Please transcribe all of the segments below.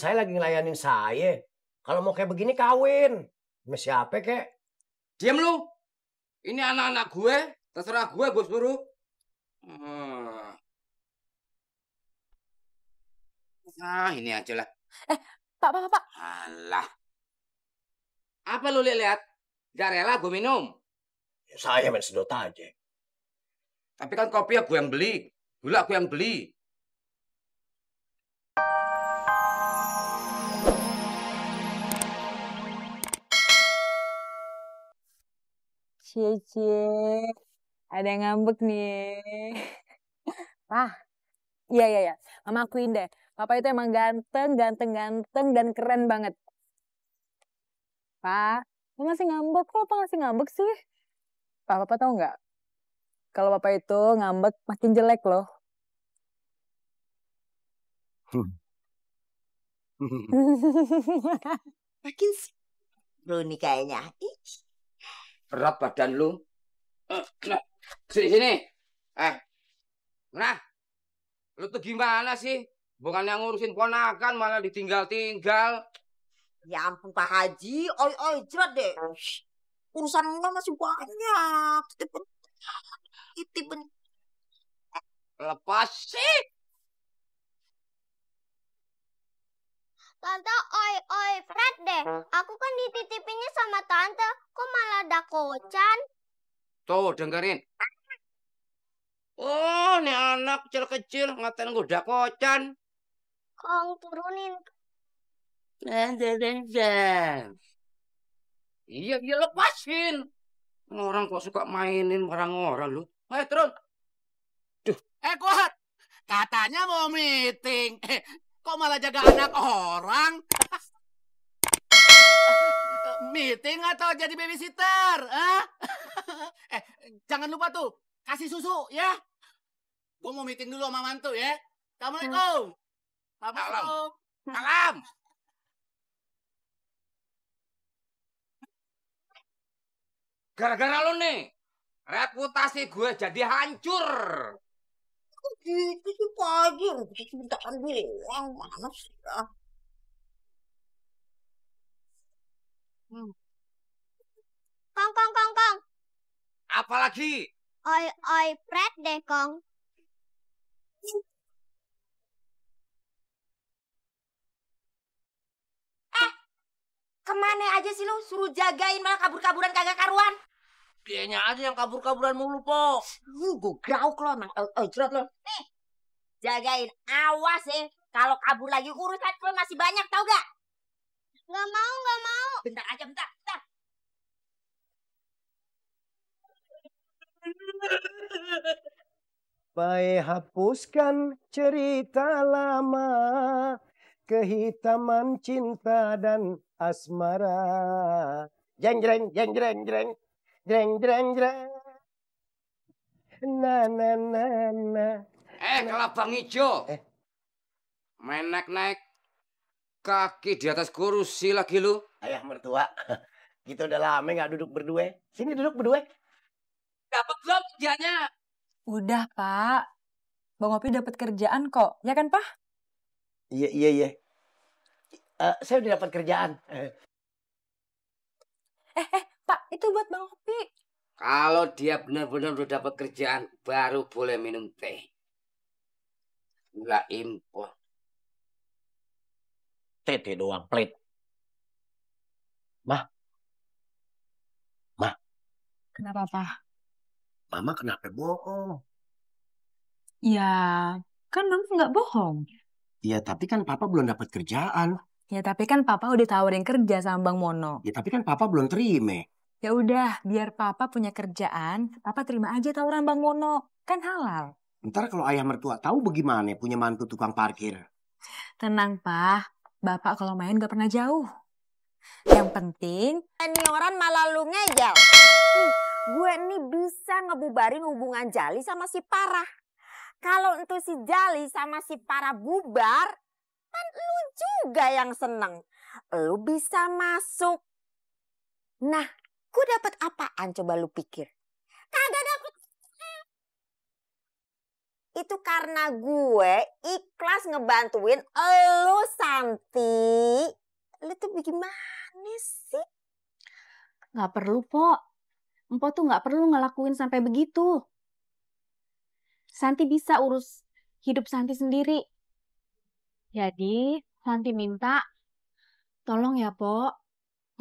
saya lagi ngelayanin saya. Kalau mau kayak begini kawin. Sama siapa kek? Diam lu. Ini anak-anak gue. Terserah gue suruh. Ini aja lah. Pak. Alah. Apa lu lihat? Gak rela gue minum. Ya, saya main sedot aja. Tapi kan kopi gue yang beli. Gula aku yang beli. Cie, ada yang ngambek nih. Pak, iya. Mama akuin deh. Papa itu emang ganteng dan keren banget. Pak, lu ngasih ngambek. Kok Papa ngasih ngambek sih? Papa tahu nggak? Kalau Papa itu ngambek makin jelek loh. Makin seru nih kayaknya. Berat badan lu. Sini. Nah, lu tuh gimana sih? Bukan yang ngurusin ponakan malah ditinggal-tinggal. Ya ampun Pak Haji, oi jerat deh. Urusan lu masih banyak. Titipin. Lepas sih. Tante, oi, Fred deh. Aku kan dititipinnya sama tante. Kok malah dakocan? Tuh, dengerin. Oh, ini anak kecil-kecil ngatain gue dakocan. Kong turunin. Iya, lepasin. Orang kok suka mainin barang orang lu. Ayo turun. Duh. Kuat. Katanya mau meeting. Kok malah jaga anak orang? Meeting atau jadi babysitter? Jangan lupa tuh, kasih susu ya. Gue mau meeting dulu sama mantu ya. Assalamualaikum. Salam. Gara-gara lu nih, reputasi gue jadi hancur. Gitu sih Pak Haji, sebentar doang, mana sih? Kong. Apalagi? Oi, Fred deh, Kong. Kemana aja sih lu? Suruh jagain malah kabur-kaburan kagak karuan. Dianya aja yang kabur-kaburan mulu, Po. Gue grauk lo emang. Jerat lo. Nih, jagain. Awas ya. Kalau kabur lagi urusan gue masih banyak tau gak? Gak mau. Bentar aja, bentar. Baik hapuskan cerita lama, kehitaman cinta dan asmara. Jeng. Na. Kelabang hijau. Main naik kaki di atas kursi lagi lu. Ayah mertua, kita udah lama gak duduk berdua. Sini duduk berdua. Dapat belum kerjanya? Udah, Pak. Bang Opi dapat kerjaan kok. Ya kan, Pak? Iya. Saya udah dapat kerjaan. Pak, itu buat Bang Opi. Kalau dia benar-benar udah dapat kerjaan, baru boleh minum teh. Gula impor. Tete doang, pelit. Mah. Kenapa, Pak? Mama kenapa bohong? Ya, kan Mama nggak bohong. Iya, tapi kan Papa belum dapat kerjaan. Ya, tapi kan Papa udah tawarin kerja sama Bang Mono. Ya, tapi kan Papa belum terima. Ya udah, biar Papa punya kerjaan, Papa terima aja tawaran Bang Mono. Kan halal. Ntar kalau ayah mertua tahu bagaimana punya mantu tukang parkir. Tenang, Pak. Bapak kalau main gak pernah jauh. Yang penting... Ini orang malah lu ngejel. Gue nih bisa ngebubarin hubungan Jali sama si Parah. Kalau itu si Jali sama si Parah bubar, kan lu juga yang seneng. Lu bisa masuk. Nah, gue dapet apaan coba lu pikir? Kagak dapet. Itu karena gue ikhlas ngebantuin elu, Santi. Lu tuh bagaimana sih? Nggak perlu, Pok. Empok tuh nggak perlu ngelakuin sampai begitu. Santi bisa urus hidup Santi sendiri. Jadi, Santi minta, tolong ya, Pok.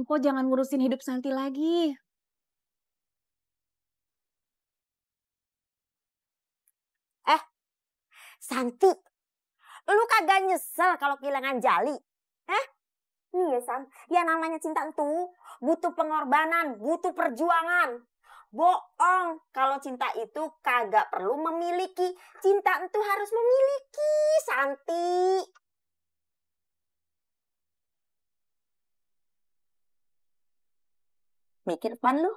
Empok jangan ngurusin hidup Santi lagi. Santi, lu kagak nyesel kalau kehilangan Jali? Iya, San. Ya namanya cinta tuh butuh pengorbanan, butuh perjuangan. Bohong kalau cinta itu kagak perlu memiliki. Cinta itu harus memiliki, Santi. Mikir pan lu?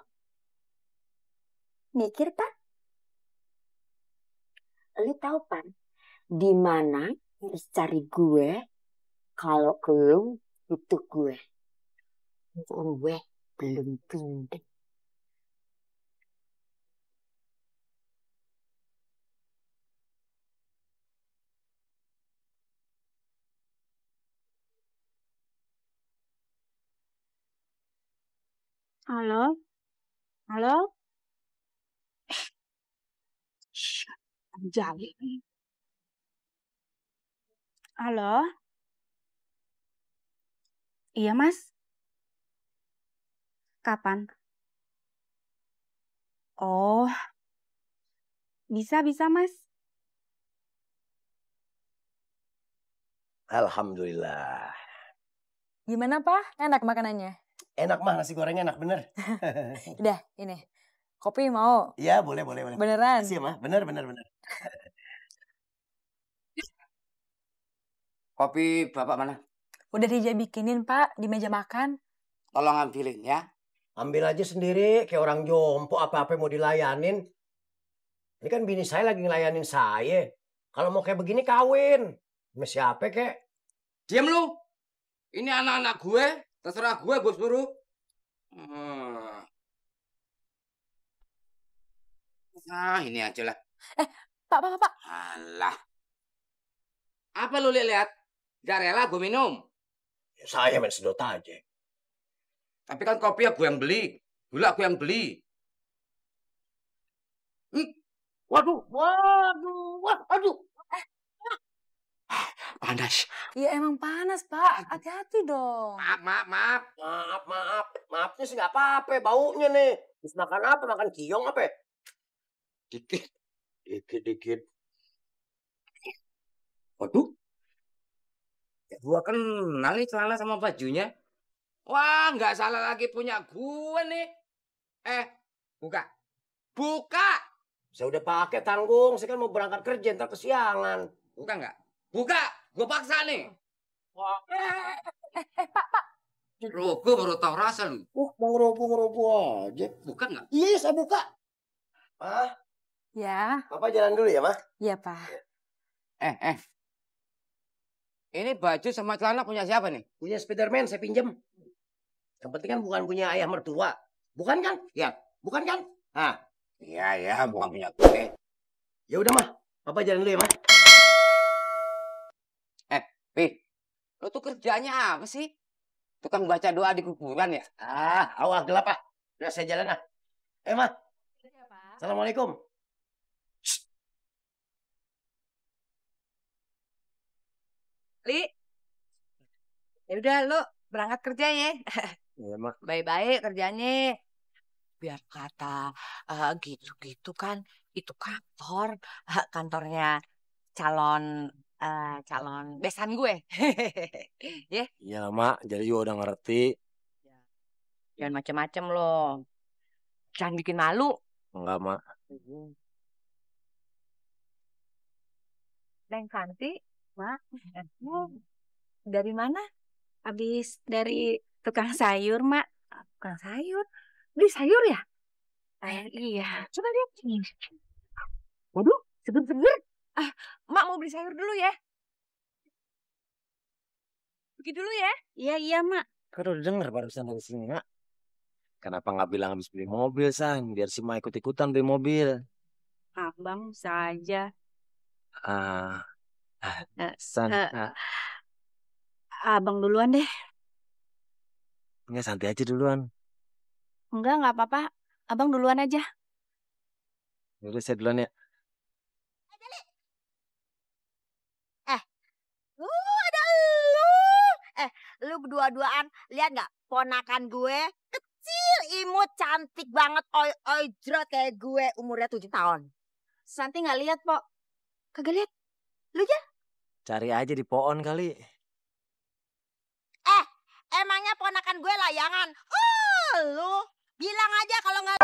Mikir pan? Lu tahu pan? Di mana harus cari gue kalau lu butuh gue? Gue belum pindah. Halo? Halo? Jali. Halo? Iya, Mas. Kapan? Oh, bisa, Mas. Alhamdulillah. Gimana, Pak? Enak makanannya? Enak mah, nasi gorengnya enak bener. Udah, ini. Kopi mau? Iya, boleh. Beneran? Makasih ya, Mah. Bener. Kopi Bapak mana? Udah Rija bikinin, Pak, di meja makan. Tolong ambilin ya. Ambil aja sendiri, kayak orang jompo, apa-apa mau dilayanin. Ini kan bini saya lagi ngelayanin saya. Kalau mau kayak begini kawin. Sama siapa kek? Diam lu. Ini anak-anak gue. Terserah gue suruh. Nah, ini aja lah. Pak. Alah. Apa lu lihat? Gak rela gue minum. Ya, saya main sedot aja. Tapi kan kopi gue yang beli. Gula gue yang beli. Waduh. Panas. Iya emang panas, Pak. Hati-hati dong. Maaf. Maafnya sih nggak apa-apa, baunya nih. Terus makan apa? Makan kiong apa? Dikit. Waduh. Ya, gua kenal nih celana sama bajunya. Wah, nggak salah lagi punya gue nih. Buka. Saya udah pakai tanggung. Saya kan mau berangkat kerja, ntar kesiangan. Buka nggak? Buka. Gue paksa nih. Pak. Rogo baru tahu rasa lu. Mau ngerobo aja. Bukan nggak? Iya, saya buka. Ya. Papa jalan dulu ya, Mah? Iya, Pak. Ini baju sama celana punya siapa nih? Punya Spiderman, saya pinjem. Yang penting kan bukan punya ayah mertua. Bukan kan? Ya, bukan kan? Iya, bukan punya gue. Ya udah, Mah. Papa jalan dulu ya, Mah. Pi, lo tuh kerjanya apa sih? Tukang baca doa di kuburan ya? Awal gelap, ah. Udah saya jalan, ah. Mah. Assalamualaikum. Li, ya udah lo berangkat kerja ya. Iya, Mak. Baik-baik kerjanya. Biar kata gitu-gitu kan itu kantornya calon besan gue. Ya. Iya, Mak. Jadi juga udah ngerti. Jangan macem-macem lo. Jangan bikin malu. Enggak, Mak. Neng Santi, Mak. Dari mana? Habis dari tukang sayur, Mak. Tukang sayur? Beli sayur ya? Iya. Coba lihat. Waduh, seger-seger. Mak mau beli sayur dulu ya. Pergi dulu ya. Iya, Mak. Kan udah denger barusan dari sini, Mak. Kenapa nggak bilang habis beli mobil, San? Biar si Mak ikut-ikutan beli mobil. Abang saja. Ah, Eh, San, eh, Abang duluan deh. enggak santai aja duluan. Enggak apa-apa. Abang duluan aja. Yaudah saya duluan ya. Ada lu. Lu berdua-duaan lihat nggak ponakan gue kecil, imut, cantik banget, ojrot kayak gue, umurnya 7 tahun. Santi nggak lihat, Pok. Kagak lihat. Lu ya? Cari aja di pohon kali. Emangnya ponakan gue layangan? Lu bilang aja kalau nggak